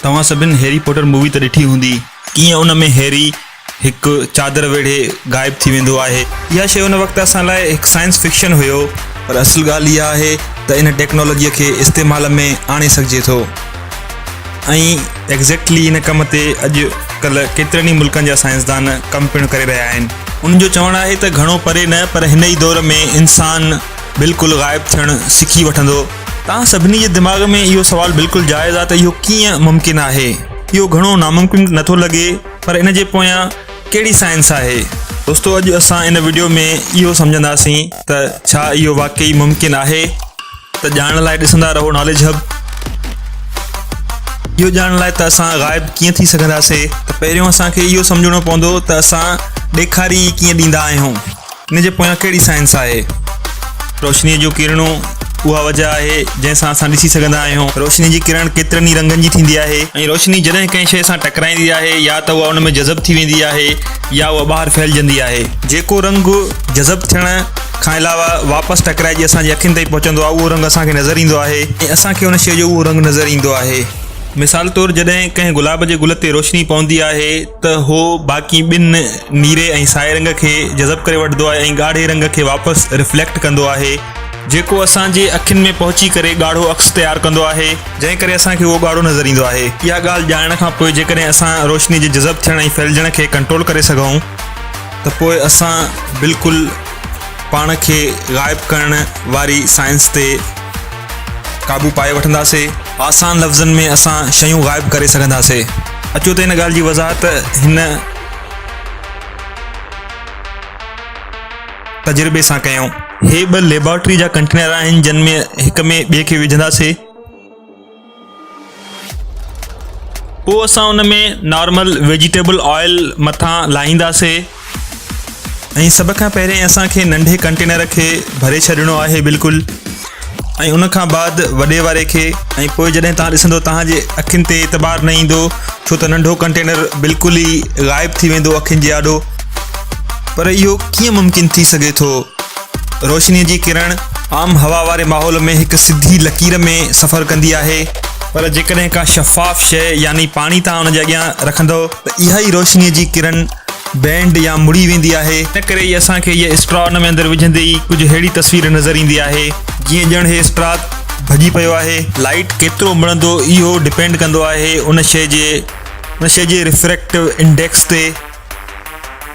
توهان سڀن Harry Potter movie ته ڏٺي هوندي. ڪيئن ان ۾ هيري هڪ چادر ويڙهي غائب ٿي ويندو آهي. اها شيء ان وقت اسان لاء هڪ سائنس فڪشن هيو. پر اصل ڳالهه اها آهي ته ان ٽيڪنالاجيء کي استعمال ۾ آڻي سگهجي ٿو ۽ ايگزيڪٽلي ان ڪم تي اڄ ڪلهه ڪيترن ئي ملڪن جا سائنسدان ڪم پڻ ڪري رهيا آهن. انهن جو چوڻ آهي ته گهڻو پري نه پر هن ئي دور ۾ انسان بلڪل غائب ٿيڻ سکي وٺندو. توهان سڀني جي دماغ ۾ اهو سوال بلڪل جائز آهي ته اهو ڪيئن ممڪن آهي؟ اهو گهڻو ناممڪن نٿو لڳي پر ان جي پويان ڪهڙي سائنس آهي؟ دوستو اڄ اسان ان وڊيو ۾ اهو سمجهنداسين ته ڇا اهو واقعي ممڪن آهي؟ ته ڄاڻڻ لاء ڏسندا رهو ناليج هب. اهو ڄاڻڻ لاء ته اسان غائب ڪيئن ٿي سگهنداسي ته پهريون اسان کي اهو سمجهڻو پوندو ته اسان ڏيکاري ئي ڪيئن ڏيندا آهيون. ان جي پويان ڪهڙي سائنس آهي؟ روشنيء جون ڪرڻون اها وجه آهي جنهن سان اسان ڏسي سگهندا آهيون. روشنيء جي ڪرڻ ڪيترن ئي رنگن جي ٿيندي آهي ۽ روشني جڏهن ڪنهن شيء سان ٽڪرائيندي آهي يا ته اها ان ۾ جذب ٿي ويندي آهي يا اها ٻاهر ڦهلجندي آهي. جيڪو رنگ جذب ٿيڻ کان علاوه واپس ٽڪرائجي اسان جي اکين تائين پهچندو آهي اهو رنگ اسان کي نظر ايندو آهي ۽ اسان کي ان شيء جو اهو رنگ نظر ايندو آهي. مثال طور جڏهن ڪنهن گلاب جي گل تي روشني پوندي آهي ته هو باقي ٻن نيري ۽ سائي رنگ کي جذب ڪري وٺندو آهي ۽ ڳاڙهي رنگ کي واپس ريفليڪٽ ڪندو آهي، جيڪو اسان جي اکين ۾ پهچي ڪري ڳاڙهو عڪس تيار ڪندو آهي، جنهن ڪري اسان کي اهو ڳاڙهو نظر ايندو آهي. اها ڳالهه ڄاڻڻ کان پوء جيڪڏهن اسان روشني جي جذب ٿيڻ ۽ ڦهلجڻ کي ڪنٽرول ڪري سگهون ته پوء اسان بلڪل پاڻ کي غائب ڪرڻ واري سائنس تي قابو پائي وٺنداسي. آسان لفظن ۾ اسان شيون غائب ڪري سگهنداسي. اچو ته ان ڳالهه جي وضاحت هن تجربي سان ڪيون. هي ٻه ليبارٽري جا ڪنٽينر آهن جن ۾ هڪ ۾ ٻئي کي وجهنداسي. پوء اسان ان ۾ نارمل ويجيٽيبل آئل مٿان لاهينداسي. ۽ سڀ کان پهرين اسان کي ننڍي ڪنٽينر کي ڀري ڇڏڻو آهي بلڪل ۽ ان کان بعد وڏي واري کي ۽ پوء جڏهن توهان ڏسندو توهان جي اکين تي اعتبار نه ايندو ڇو ته ننڍو ڪنٽينر بلڪل ئي غائب ٿي ويندو اکين جي آڏو. پر اهو ڪيئن ممڪن ٿي سگهي ٿو؟ روشنيء جي ڪرڻ عام هوا واري ماحول ۾ هڪ سڌي لڪير ۾ سفر ڪندي آهي پر جيڪڏهن ڪا شفاف شيء يعني پاڻي توهان ان جي اڳيان رکندؤ ته اها ئي روشنيء جي ڪرڻ بينڊ يا مڙي ويندي آهي. ان ڪري ئي اسان کي هيء اسٽرا ان ۾ اندر وجهندي ئي ڪجهه ههڙي تصوير نظر ايندي آهي، جيئن ڄڻ هي اسٽرا ڀڄي پيو آهي. لائيٽ ڪيترو مڙندو اهو ڊپينڊ ڪندو آهي ان شيء جي ان شيء جي ريفريڪٽو انڊيڪس تي.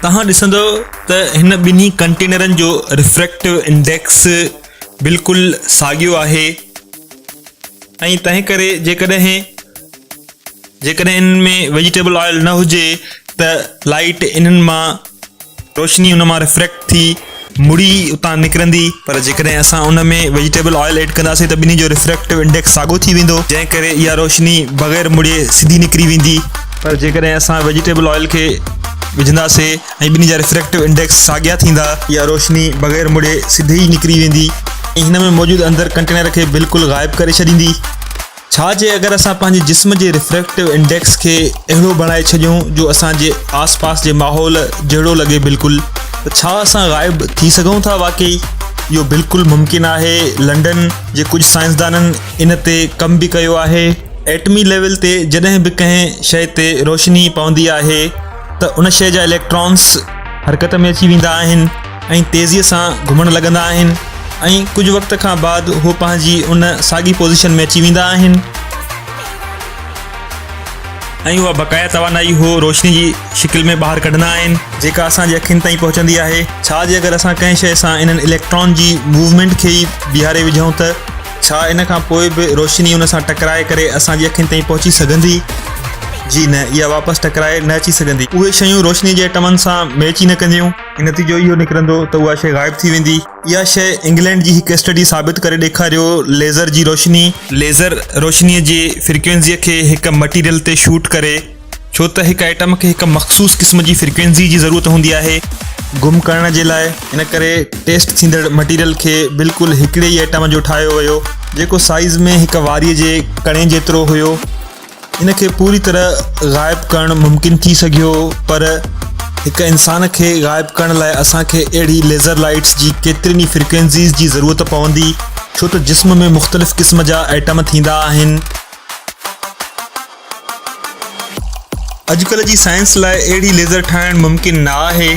توهان ڏسندؤ ته هن ٻنهي ڪنٽينرن جو ريفريڪٽو انڊيڪس بلڪل ساڳيو آهي ۽ تنهن ڪري جيڪڏهن. جيڪڏهن انهن ۾ ويجيٽيبل آئل نه هجي ته لائيٽ انهن مان روشني ان مان ريفريڪٽ ٿي مڙي اتان نڪرندي پر جيڪڏهن اسان ان ۾ ويجيٽيبل آئل ايڊ ڪنداسين ته ٻنهي جو ريفريڪٽو انڊيڪس ساڳو ٿي ويندو جنهن ڪري اها روشني بغير مڙي سڌي نڪري ويندي. پر جيڪڏهن اسان ويجيٽيبل آئل کي وجهنداسين ۽ ٻنهي جا ريفريڪٽو انڊيڪس ساڳيا ٿيندا اها روشني بغير مڙي سڌي ئي نڪري ويندي ۽ هن ۾ موجود اندر ڪنٽينر کي بلڪل غائب ڪري ڇڏيندي. ڇا جي اگر اسان پنهنجي جسم جي ريفريڪٽو انڊيڪس کي اهڙو بڻائي ڇڏيون جو اسان جي آس پاس جي ماحول جهڙو لڳي بلڪل ته ڇا اسان غائب ٿي سگهون ٿا واقعي اهو بلڪل ممڪن آهي لنڊن جي ڪجهه سائنسدانن ان تي ڪم به ڪيو آهي. ايٽمي ليول تي جڏهن به ڪنهن شيء تي روشني پوندي آهي ته ان شيء جا اليڪٽرانس حرڪت ۾ اچي ويندا آهن ۽ تيزيء سان گهمڻ لڳندا آهن. ۽ ڪجهه وقت کان بعد هو پنهنجي ان ساڳي پوزيشن ۾ اچي ويندا آهن ۽ اها بقايا توانائي هو روشني جي شڪل ۾ ٻاهر ڪڍندا آهن جيڪا اسان جي اکين تائين پهچندي آهي. ڇا جي اگر اسان ڪنهن شيء سان انهن اليڪٽران جي موومينٽ کي ئي بيهاري وجهون ته ڇا ان کان پوء به روشني ان سان ٽڪرائي ڪري اسان جي اکين تائين پهچي سگهندي؟ جي نه، اها واپس ٽڪرائي نه اچي سگهندي. اهي شيون روشني جي ايٽمن سان ميچ ئي نه ڪنديون. نتيجو اهو نڪرندو ته اها شيء غائب ٿي ويندي. اها شيء انگلينڊ جي هڪ اسٽڊي ثابت ڪري ڏيکاريو ليزر جي روشني. ليزر روشنيء جي فريڪوئنسيء کي هڪ مٽيريل تي شوٽ ڪري، ڇو ته هڪ ائٽم کي هڪ مخصوص قسم جي فريڪوئنسي جي ضرورت هوندي آهي. گم ڪرڻ جي لاء، ان ڪري ٽيسٽ ٿيندڙ مٽيريل کي بلڪل هڪڙي ئي ائٽم جو ٺاهيو ويو، جيڪو سائيز ۾ هڪ واريء جي ڪڻي جيترو هيو. ان کي پوري طرح غائب ڪرڻ ممڪن ٿي سگهيو پر هڪ انسان کي غائب ڪرڻ لاء اسان کي اهڙي ليزر لائيٽس جي ڪيترين ئي فريڪوئنسيز جي ضرورت پوندي ڇو ته جسم ۾ مختلف قسم جا ايٽم ٿيندا آهن. اڄڪلهه جي سائنس لاء اهڙي ليزر ٺاهڻ ممڪن نه آهي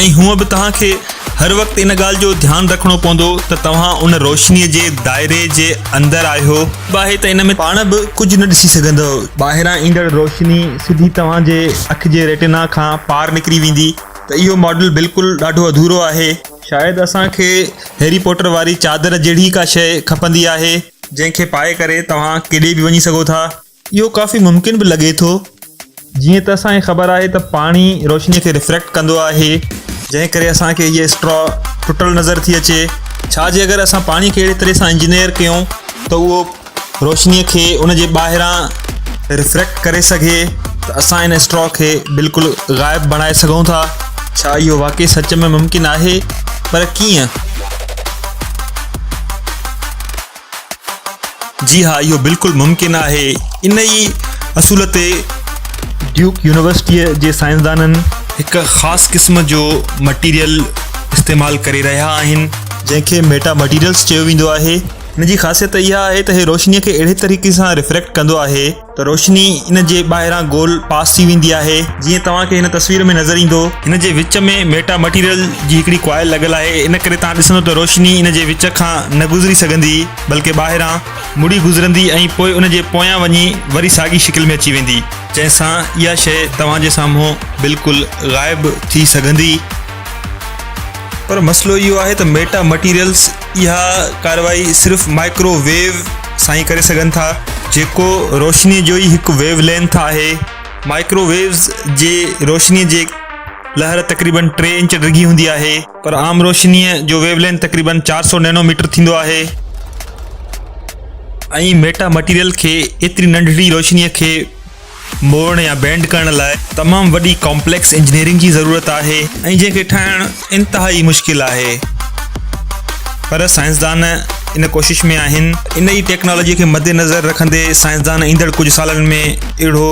۽ هونء به توهان کي هر وقت ان ڳالهه جو ڌيان رکڻو پوندو ته توهان ان روشنيء جي دائري جي اندر آهيو. به آهي ته ان ۾ پاڻ به ڪجهه نه ڏسي سگهندؤ. ٻاهران ايندڙ روشني سڌي توهان جي اک جي ريٽينا کان پار نڪري ويندي ته اهو ماڊل بلڪل ڏاڍو اڌورو آهي. شايد اسان کي هيري پوٽر واري چادر جهڙي ڪا شيء کپندي آهي. جنهن کي پائي ڪري توهان ڪيڏي به وڃي سگهو ٿا. اهو ڪافي ممڪن به لڳي ٿو. جيئن ته اسان کي خبر آهي ته پاڻي روشنيء کي ريفريڪٽ ڪندو آهي، جنهن ڪري اسان کي هيء اسٽرا ٽٽل نظر ٿي اچي. ڇا جي اگر اسان پاڻي کي اهڙي طرح سان انجنيئر ڪيون ته اهو روشنيء کي ان جي ٻاهران ريفريڪٽ ڪري سگهي ته اسان ان اسٽرا کي بلڪل غائب بڻائي سگهون ٿا. ڇا اهو واقعي سچ ۾ ممڪن آهي؟ پر ڪيئن؟ جي ها اهو بلڪل ممڪن آهي. ان ئي اصول تي ڊيوڪ يونيورسٽيء جي سائنسدانن هڪ خاص قسم جو مٽيريل استعمال ڪري رهيا آهن. جنهن کي ميٽا مٽيريلز چيو ويندو آهي. ان جي خاصيت اها آهي ته هي روشنيء کي اهڙي طريقي سان ريفريڪٽ ڪندو آهي. ته روشني ان جي ٻاهران گول پاس ٿي ويندي آهي جيئن توهان کي هن تصوير ۾ نظر ايندو. هن جي وچ ۾ ميٽا مٽيريل جي هڪڙي ڪوائل لڳل آهي ان ڪري توهان ڏسندو ته روشني ان جي وچ کان نه گذري سگهندي بلڪه ٻاهران مڙي گذرندي ۽ پوء ان جي پويان وڃي وري ساڳي شڪل ۾ اچي ويندي جنهن سان اها شيء توهان جي سامهون بلڪل غائب ٿي سگهندي. پر مسئلو اهو آهي ته ميٽا مٽيريلز اها ڪارروائي صرف مائڪرو ويو سان ئي ڪري سگهن ٿا جيڪو روشني جو ئي هڪ ويو لينٿ آهي. مائڪرو ويوز جي روشني جي لهر تقريبن 3 انچ ڊگهي هوندي آهي پر عام روشني جو ويو لينٿ تقريبن 400 نينو ميٽر ٿيندو آهي ۽ ميٽا مٽيريل کي ايتري ننڍڙي روشني کي موڙڻ يا بينڊ ڪرڻ لاء تمام وڏي ڪامپليڪس انجنيئرنگ جي ضرورت آهي ۽ جنهن کي ٺاهڻ انتهائي مشڪل آهي پر سائنسدان ان ڪوشش ۾ آهن. ان ئي ٽيڪنالاجي کي مد نظر رکندي سائنسدان ايندڙ ڪجهه سالن ۾ اهڙو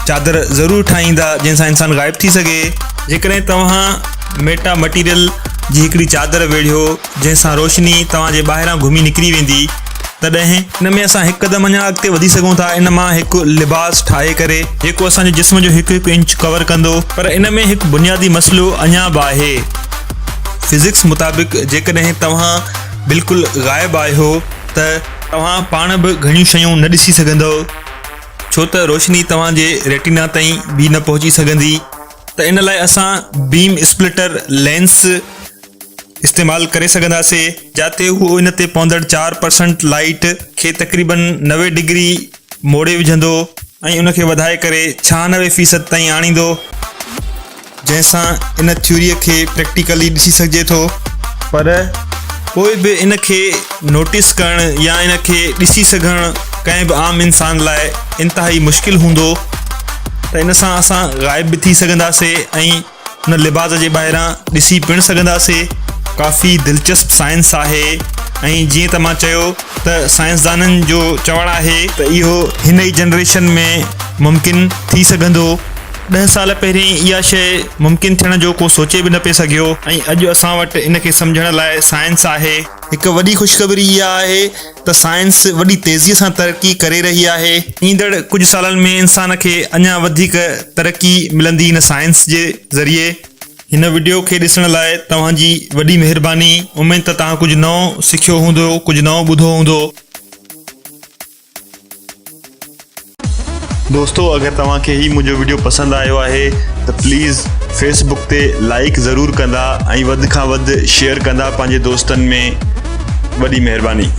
چادر ضرور ٺاهيندا جنهن سان انسان غائب ٿي سگهي. جيڪڏهن توهان ميٽا مٽيريل جي هڪڙي چادر ويڙهيو جنهن سان روشني توهان جي ٻاهران گهمي نڪري ويندي تڏهن ان ۾ اسان هڪ قدم اڃا اڳتي وڌي سگهون ٿا ان مان هڪ لباس ٺاهي ڪري جيڪو اسان جي جسم جو هڪ هڪ انچ ڪور ڪندو پر ان ۾ هڪ بنيادي مسئلو اڃا به آهي فزڪس مطابق جيڪڏهن توهان بلڪل غائب آهيو ته توهان پاڻ به گهڻيون شيون نه ڏسي سگهندؤ ڇو ته روشني توهان جي ريٽينا تائين به نه پهچي سگهندي ته ان لاء اسان بيم اسپلٽر لينس استعمال ڪري سگهنداسي جاتي هو ان تي پوندڙ 4% لائيٽ کي تقريبن 90 ڊگري موڙي وجهندو ۽ ان کي وڌائي ڪري 96 فيصد تائين آڻيندو جنهن سان ان ٿيوريء کي پريڪٽيڪلي ڏسي سگهجي ٿو. پر پوء به ان کي نوٽيس ڪرڻ يا ان کي ڏسي سگهڻ ڪنهن به عام انسان لاء انتهائي مشڪل هوندو ته ان سان اسان غائب به ٿي سگهنداسي ۽ ان لباس جي ٻاهران ڏسي پڻ سگهنداسي. ڪافي دلچسپ سائنس آهي ۽ جيئن ته مان چيو ته سائنسدانن جو چوڻ آهي ته اهو هن ئي جنريشن ۾ ممڪن ٿي سگهندو. ڏهه سال پهرين اها شيء ممڪن ٿيڻ جو ڪو سوچي به نه پئي سگهيو ۽ اڄ اسان وٽ ان کي سمجهڻ لاء سائنس آهي. هڪ وڏي خوشخبري اها آهي ته سائنس وڏي تيزيء سان ترقي ڪري رهي آهي. ايندڙ ڪجهه سالن ۾ انسان کي اڃا وڌيڪ ترقي ملندي هن سائنس جي ذريعي. هن وڊيو کي ڏسڻ لاء توهان جي وڏي مهرباني. اميد ته توهان ڪجهه نئون سکيو هوندو، ڪجهه نئون ٻڌو هوندو. دوستو اگر توهان کي هي منهنجو وڊيو پسند آيو آهي ته پليز فيس بڪ تي لائيڪ ضرور ڪندا ۽ وڌ کان وڌ شيئر ڪندا پنهنجي دوستن ۾ وڏي مهرباني.